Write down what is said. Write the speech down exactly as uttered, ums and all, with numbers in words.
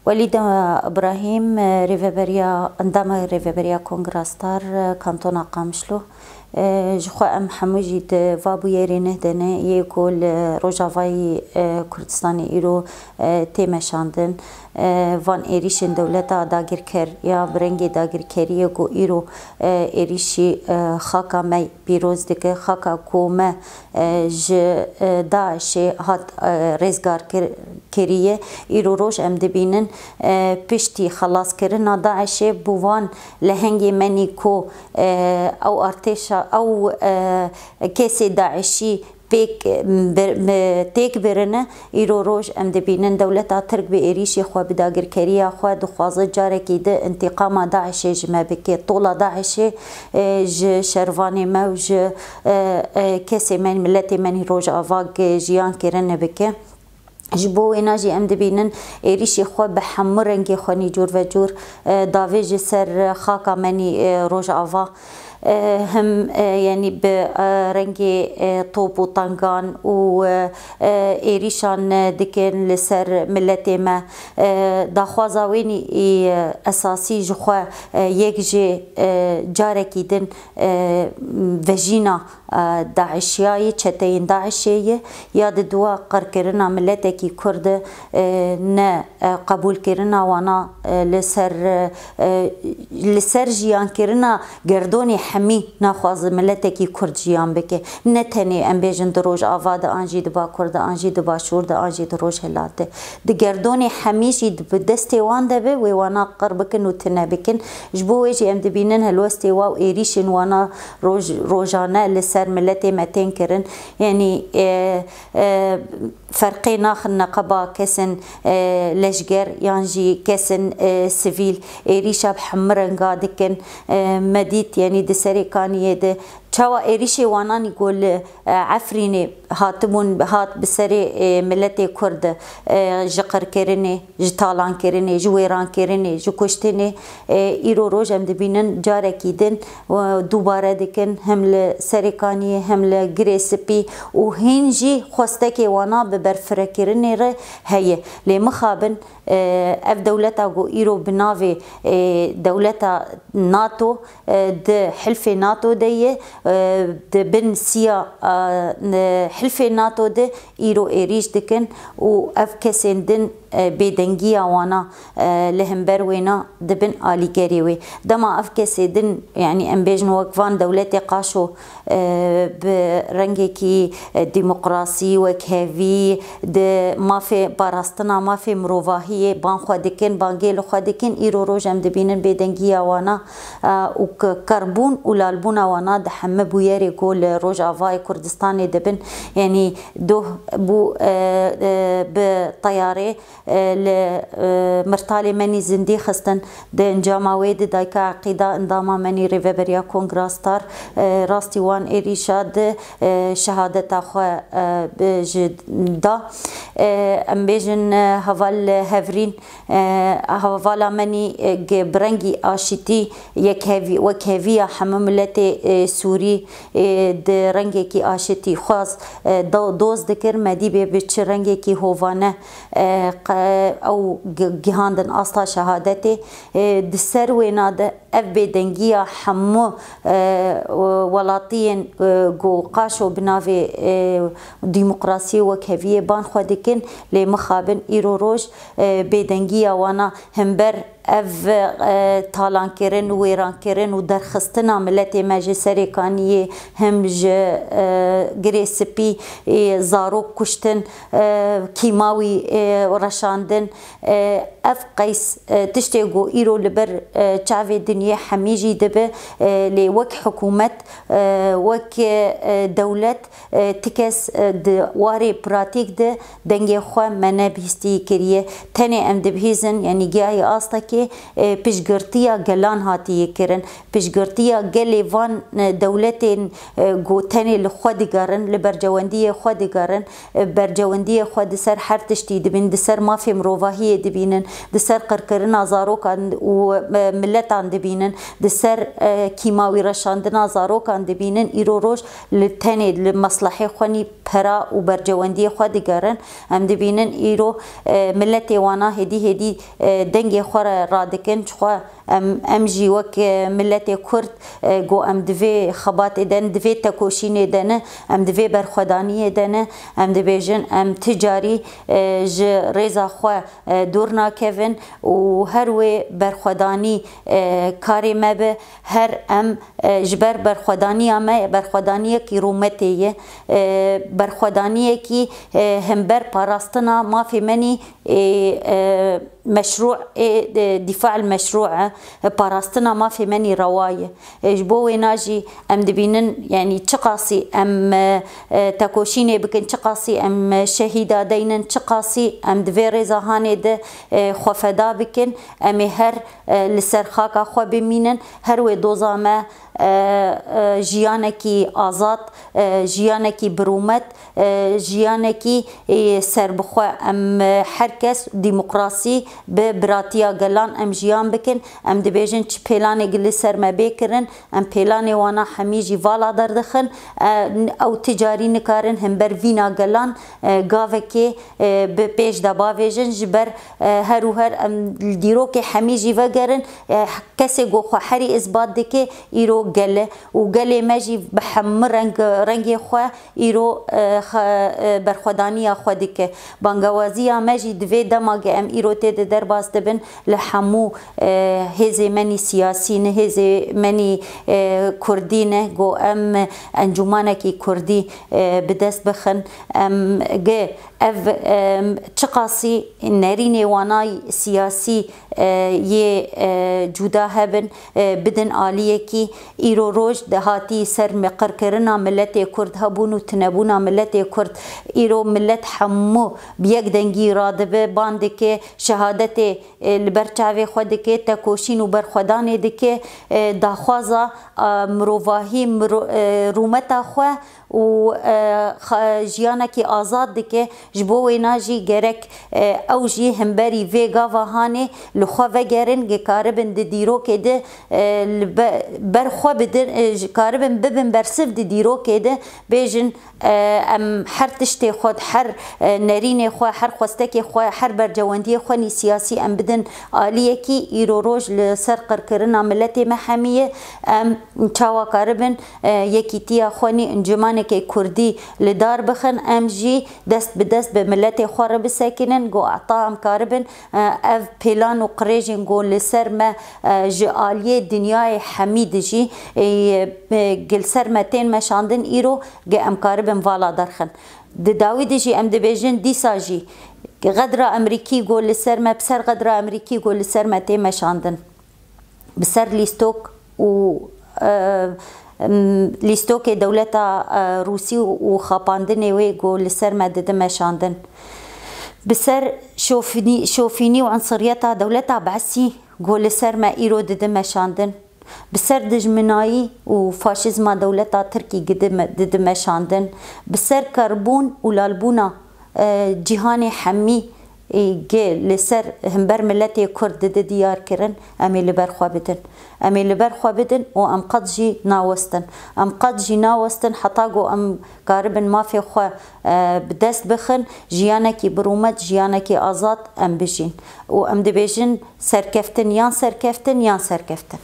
Welîde Îbrahîm, rêveberiya, endama Rêveberiya Kongra Star, Kantona Qamişlo. Ji xwe em hemû jî di va bûyerê neh de ne, yê ku li Rojavayî Kurdistanê îro tê meşandin. Van êrîşên dewleta dagirker ya bi rengê dagirkeriyê ku îro êrîşî xaka me pîroz dike, xaka ku me ji DAIŞê hat rêzgar kir-, kiriye. Îro roj em dibînin, piştî xelaskirina DAIŞê bi van lehengê menî ku ew artêşa, ew kesê DAIŞî pêk bir-, bi-, têk birine, îro roj em dibînin dewleta Tirk bi êrîşê xwe, bi dagirkeriya xwe dixwaze carekî di întîqama DAIŞê ji me bike. Tola DAIŞê, e, ji şervanê me û ji, e, e, kesê me, miletê me nî Rojava ge-, jiyan kirine bike. Ji bo wêna jî em dibînin êrîşê xwe bi hemû rengê xwe nî cûr ve cûr, e, davê ji ser xaka me nî, e, Rojava. E, him, e, yanî bi, e, rengê, e, top û tangan û, e, e, êrîşan, e, dikin li ser miletê me. E, daxwaza wê nî, e, esasî ji xwe, e, yek jê, e, carekî din, e, vejîna, e, DAIŞiya ye, çeteyên DAIŞê ye, ya di dua qirkirina miletekî Kurd, e, ne e, qebûlkirina wana, e, li ser, e, e, li ser jiyankirina gerdonê hemî naxwaze miletekî Kurd jiyan bike. Ne tenê em bêjin di Rojava de, an jî di Bakur de, an jî di Başûr de, an jî di Rojhilat de. Di gerdonê hemî jî di, bi destê wan de be, wê wana qir bikin û tune bikin. Ji bo wê jî em dibînin helwestê wa û êrîşên wana roj-, rojane li ser miletê me tên kirin. Yanî, e, e, ferqê naxin neqeba kesên, e, leşger yan jî kesên, e, sivîl êrîşa bi hemû renga dikin. E, me dît, yanî di Serê Kaniyê de çawa êrîşê wanan î ku li, e, Efrînê hatibûn, hat bi serê, e, miletê Kurd, e, ji qirkirinê, ji talankirinê, ji wêrankirinê, ji kuştinê, e, îro roj em dibînin carekî din, e, dubare dikin, hem li Serê Kaniyê, hem li Girê Spî û hîn jî xwestekê wana bi berfirekirinê re heye. Lê mixabin, e, ev dewleta ku îro bi navê, e, dewleta NATO, e, di hilfê NATO de ye, e, di bin siya, e, hilfê NATO de îro êrîş dikin û ev kesên din, e, bêdengiya wana, e, li hember wêna dibin alîgerê wê. Dema ev kesê din, yanî em bêjin wek van dewletê qaşo, e, bi rengekî, e, demokrasî, wekhevî, di mafê parastina mafê mirovahiyê ban xwe dikin, bangê li xwe dikin, îro roj em dibînin bêdengiya wana, e, û k-, kerbûn û lalbûna wana di hemî bûyerê ku li Rojavayê Kurdistanê dibin, yanî doh bû, e, e, bi teyarê, e, li, e, mirtalê me nî zindî xistin. Di encama wê de dayika Eqîda, endama me nî Rêveberiya Kongra Star, e, rastî wan êrîşa di, e, şehadeta xwe, e, bi, ji da. E, em bêjin, e, heval Hevrîn, e, hevala me nî, e, ge-, bi rengî aşitî, yekhevî-, wekheviya hemû miletê, e, Sûrî, e, di rengekî aşitî xwaz, e, do-, doz dikir, me dî bê bi çi rengekî hovane, e, qe-, ew gi-, gihandin asta şehadetê. E, di ser wêna de ev bêdengiya hemû, e, welatiyên, e, ku qaşo bi navê, e, demokrasiyê wekheviyê ban xwe dikin, lê mixabin îro roj, e, bêdengiya wana hember ev, e, talankirin û wêrankirin û derxistina miletê me ji Serê Kaniyê, hem ji, e, Girê Spî, e, zarok kuştin, e, kîmawî, e, reşandin, e, ev qeys, e, tiştê ku îro li ber, e, çavê dinyê hemî jî dibe, e, lê wek hikûmet, e, wek, e, dewlet, e, ti kes, e, di warê pratîk de dengê xwe me ne bihîstî kiriye. Tenê em dibihîzin, yanî giyayê asta Kê, e, piştgirtiya gelan hatiye kirin. Piştgirtiya gelê van, e, dewletên, e, ku tenê li xwe digerin, li bercewendiyê xwe digerin, e, bercewendiyê xwe di ser her tiştî dibînin, di ser mafê mirovahiyê dibînin, di ser qirkirina zarokan û, e, miletan dibînin, di ser, e, kîmawîreşandina zarokan dibînin, îro roj li tenê, li meslehê xwe nî pera û bercewendiyê xwe digerin. Em dibînin îro, e, miletê wana hêdî hêdî, e, dengê xwe re radikin. Çixwe em, em jî wek, e, miletê Kurd, e, ku em di vê xebatê de ne, di vê tekoşînê de ne, em di vê berxwedaniyê de ne, em dibêjin, em ti carî, e, ji rêza xwe, e, dûr nakevin û her wê berxwedanî, e, karê me be, her em, e, ji ber berxwedaniya me, berxwedaniyekî rûmetê ye, e, berxwedaniyekî, e, hember parastina mafê me nî, e, e, meşrû, e, e, dîfa el meşrû e, e, parastina mafê me nî rewa ye. E, ji bo wêna jî em dibînin, yanî çiqasî em, e, e, tekoşînê bikin, çiqasî em, e, şehîda deynin, çiqasî em di vê rêza hanê de, e, xwe feda bikin, em ê her, e, li ser xaka xwe bimînin, her wê doza me, e, e, jiyanekî azad, e, jiyanekî birûmet, e, jiyanekî, e, serbixwe. Em, e, her kes demokrasî bi biratiya gelan em jiyan bikin. Em dibêjin çi pêlanê li ser me bê kirin, em pêlanê wana hemî jî vala derdixin. E, ew ti carî nikarin hember vîna gelan, e, gavekê, e, bi pêş de bavêjin. Ji ber, e, her û her em li dîrokê hemî jî vegerin. E, kesê ku xwe herî îsbat dike, îro gel e û gelê me jî bi hemû reng, rengê xwe îro, e, xe-, e, berxwedaniya xwe dike. Bangewaziya me jî di vê dema ge em îro tê de derbas dibin, li hemû, e, hêzê me nî siyasî ne, hêzê me nî, e, kurdî ne, ku em encûmanekî kurdî, e, bi dest bixin. Em ge ev, e, çiqasî nerînê wanay siyasî, e, yê, e, cuda hebin, e, bidin aliyekî. Îro roj dihatî ser me qirkirina miletê Kurd hebûn û tunebûna miletê Kurd. Îro milet hemû bi yek dengî radibe, ban dike, şehadetê, e, li ber çavê xwe dike, tekoşîn û berxwedanê dike, e, daxwaza, e, mirovahî, miro-, e, rûmeta xwe û, e, xa-, jiyanekî azad dike. Ji bo wêna jî gerek, e, ew jî hemberî vê gava hanê li xwe vegerin, ge karibin di dîrokê de, e, li be-, ber xwe bidin, e, ji, karibin bibin bersiv di dîrokê de, bêjin, e, em her tiştê xwe, her, e, nerînê xwe, her xwestekê xwe, her bercewendiyê xwe nî siyasî em bidin aliyekî. Îro roj li ser qirkirina miletê me hemiye. Em çawa karibin, e, yekîtiya xwe nî encûmanekê kurdî li dar bixin, em jî dest bi dest bi miletê xwe re bisekinin, ku heta em karibin, e, ev pêlan û qirêjên ku li ser me, e, ji aliyê dinyayê hemî dijî, e, e, gil ser me tên meşandin îro, ge em karibin vala derxin. Di dawî de jî em dibêjin dîsa jî qedra Emerîkî ku li ser me, bi ser qedra Emerîkî ku li ser me tê meşandin. Bi ser lîstok û, e, em, lîstokê dewleta, e, Rûsî û xapandinê wê ku li ser me didi meşandin. Bi ser şofînî, şofînî û enseriyeta dewleta Beesî ku li ser me îro didi meşandin. Bi ser dijminayî û faşîzma dewleta Tirkî gidi me-, didi meşandin. Bi ser kerbûn û lalbûna, e, cîhanê hemî, e, gi li ser himber miletê Kurd didi diyar kirin, em ê li ber xwe bidin. Em ê li ber xwe bidin û em qet jî nawestin. Em qet jî nawestin heta ku em karibin mafê xwe, e, bi dest bixin, jiyanekî birûmet, jiyanekî azad em bijîn. Û em dibêjin serkeftin yan serkeftin yan serkeftin.